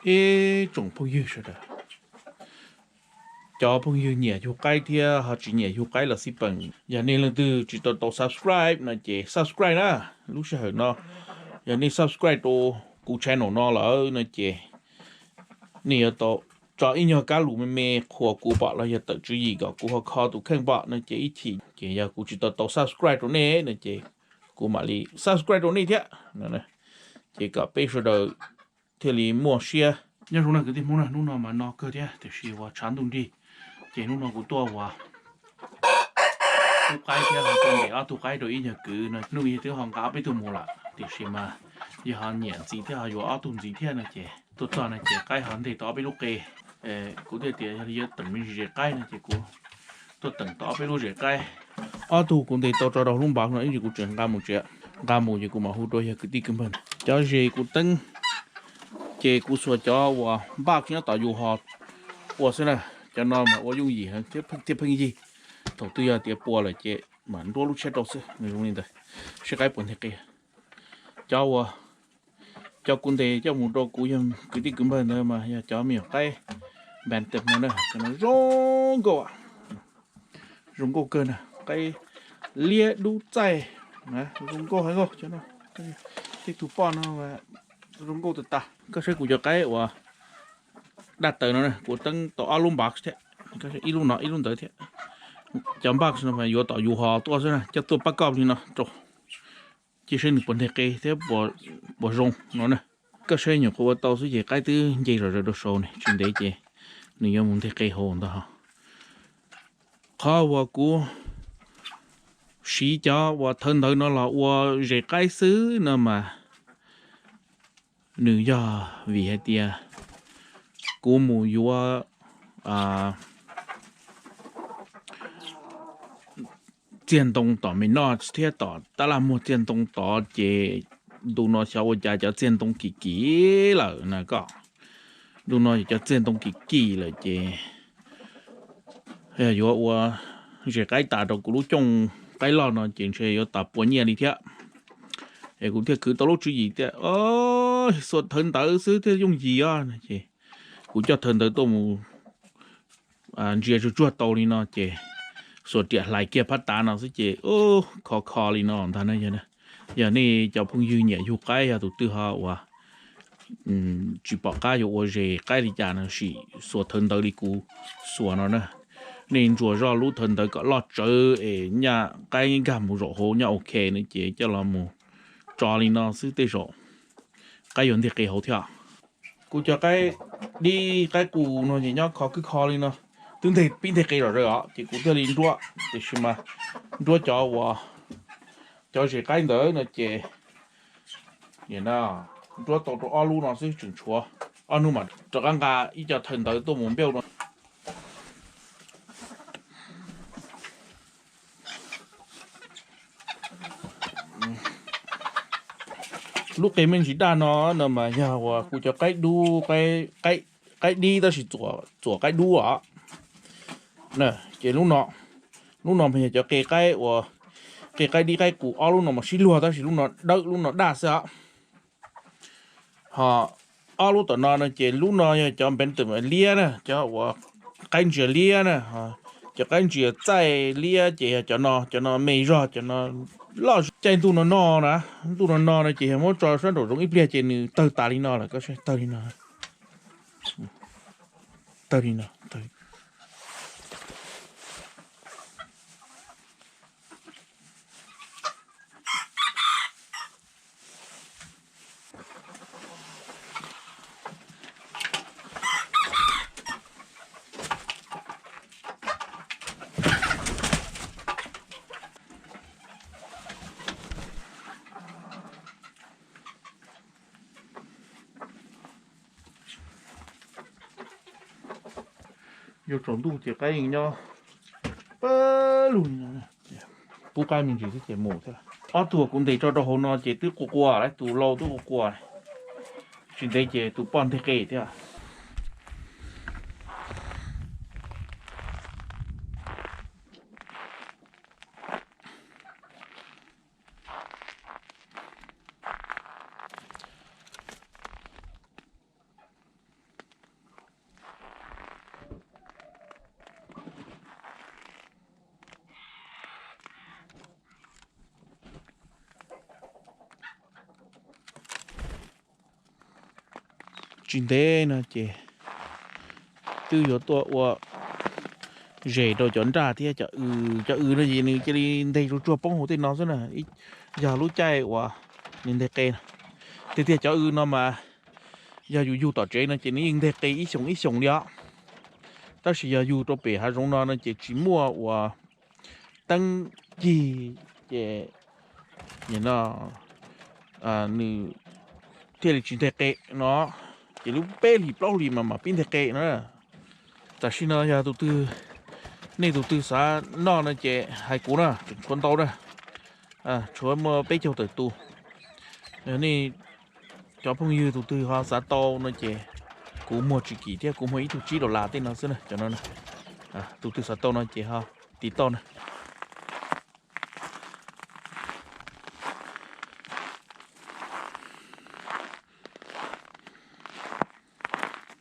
Ib tsoom phooj ywg sawv daws, cov phooj ywg nyiam yug qaib thiab ho tsis nyiam yug qaib los xij peem, yog nej leej twg tsis tau tau subscribe no ces subscribe na. Lub sij hawm no yog nej subscribe rau kuv channel no lawm no ces nej yuav tau tso ib nyuag kab lus me me qhuas kuv pom los yog tawm tswv yim kom kuv ho kho tus kheej pom no ces ib chim ces yog kuv tsis tau tau subscribe rau nej no ces kuv mam li subscribe rau nej thiab. Ces kom peb sawv daws thiaj li muaj siab. Nyob zoo na kwv tij Hmoob na, hnub no mas no kawg thiab tiam sis uas tshav ntuj nrig, ces hnub no kuv tuaj uas tub qaib thiab ho tuaj ntes ob tug qaib rau ib nyuag kwv no, hnub ib twb ho nqa ob peb tug mus lawm tiam sis mas yog ho nyiam ntxiv thiab ho yuav ob tug ntxiv thiab no ces tuaj txog no ces qaib ho nteg tau ob peb lub qe. Kuv thiaj tias yog li yuav teem me ntsis zes qaib no ces kuv tuaj teem tau ob peb lub zes qaib. Ob tug kuv ntes tau tso rau lub npav no ib ntsis kuv tseem nqa mus tsev, nqa mus ces kuv mam hu rau yog kwv tij kwv npawg. Cov zes kuv teeb ces kuv xuas cov uas npaj nyob tom yus ho ua xwb na. Cov no mas ua yooj yim heev thiab pheej yig. Thaum twg yog tias puas lawm ces mam nruab lub tshiab rau xwb, nws zoo li ntawd. Saib qaib puas nteg qe. Cov uas, cov kuv ntes coj mus rau kuv yog kwv tij kwv npawg ntawd mas yog cov me nyuam qaib bantam no na, cov no zoo nkauj, zoo nkauj kawg na. Qaib liab dub txaij, zoo nkauj heev cov no. Tej tug poj no zoo nkauj tas tas. Koj saib kuv cov qaib uas daj taws no na, kuv teeb tau ob lub npav thiab, ib lub no ib lub ntawd thiab. Cov npav no mas yuav tom yus ho tuaj xwb na, coj tuaj pab koj li no rau, cia saib nws puas nteg qe thiab puas zoo no na. Koj saib nyuam qhuav ua tau xwb ces qaib twb nce zom zaws rau saud ne, tsis ntev ces nws yuav mus nteg qe hauv ntag ho. Qhov uas kuv siv cov uas thawv ntawv no los ua zes qaib xwb no mas nws yog vim hais tias kuv mus yuav txiag ntoo tom me noj thiab tom tab laj muag txiag ntoo tod ces ntu no xyov ua cas cov txiag ntoo kim kim lawm na koj. Ntu no cov txiag ntoo kim kim lawm ces yog yuav ua zes qaib tas rau kuv lub cooj qaib loj no ces ntshe yuav tas pua nyiaj li thiab. Es kuv thiaj khwv tau lub tswv yim tias xuas thawv ntawv xwb thiaj yooj yim os no ces kuv coj thawv ntawv tuaj mus ntsia tsuag tsuag tau li no ces xuas riam hlais kiag phab tav no xwb ces kho kho li no ntag na. Yog nej cov phooj ywg nyiam yug qaib, yog tus twg ho uas tsis pom qab yuav ua zes qaib li cas no sim xuas thawv ntawv li kuv xuas no na. Nej ntsuas zoj lub thawv ntawv kom loj tsawv es nyaj qaib nkag mus zaum hauv nyaj ok no ces coj los mus tso li no xwb tej zaum qaib yuav nteg qe hauv thiab. Kuv cov qaib dib qaib qus no ces nyob kho kwb kho li no, twb nteg pib nteg qe zom zaws os ces kuv thiaj li nruab, tiam sis mas nruab cov uas cov zes qaib ntawd no ces nruab tau rau ob lub no xwb tseem tshuav ob hnub mam rov qab nqa ib co thawv ntawv tuaj mus npeuj no. Lub qe me ntsis daj no no mas yog uas kuv cov qaib dub, qaib dib tab sis txuam qaib dub os. Ces lub no mas yog cov qe qaib uas, qe qaib dib qaib qus, ob lub no mas sib luag tab sis lub no dawb lub no daj xwb os. Ho ob lub tom no no ces lub no yog cov npeev twm liab na, cov uas qaib ntsia liab na, cov qaib ntsia txaij liab ces yog cov no, cov no me zog, cov no loj zog. Caij ntuj no no na, ntuj no no no ces yog muab tso sab nraum zoov ib pliag ces nws tawg tas li no lawm, koj saib tawg li no, tawg li no. Yuav tsaus ntuj ces qaib yeej nyob pab lug li no. Pub qaib me ntsis xwb ces mus thiab. Ob tug kuv ntes tso rau hauv no ces twb qua qua lawm, tus lau twb qua qua, tsis ntev ces tus poj nteg qe thiab. tsis ntev no ces twb yuav tuaj ua zes rau cov nraj thiab cov w. Cov w no ces nws cia li nteg tsuag tsuag poob hauv tej no xwb na. Yog lub caij uas nws nteg qe no, tiag tiag cov w no mas yog yus yug tom tsev no ces nws yeej nteg qe ib xyoos ib xyoos li os. Tab sis yog yug rau pem hav zoov no no ces tsis muaj uas teeb cig ces no nws thiaj li tsis nteg qe no, ces lub peb hlis plaub hlis mas mam pib nteg qe no. Tam sim no yog tus twg, nej tus twg xav noj no ces hais kuv na, tseem tshuav ntau na, tshuav muaj peb caug tawm tus. Yog nej cov phooj ywg tus twg ho xav tau no ces kuv muag tsis kim thiab, kuv muag ib tug tsib dollar tej no xwb na cov no. Tus twg xav tau no ces ho tiv toj na.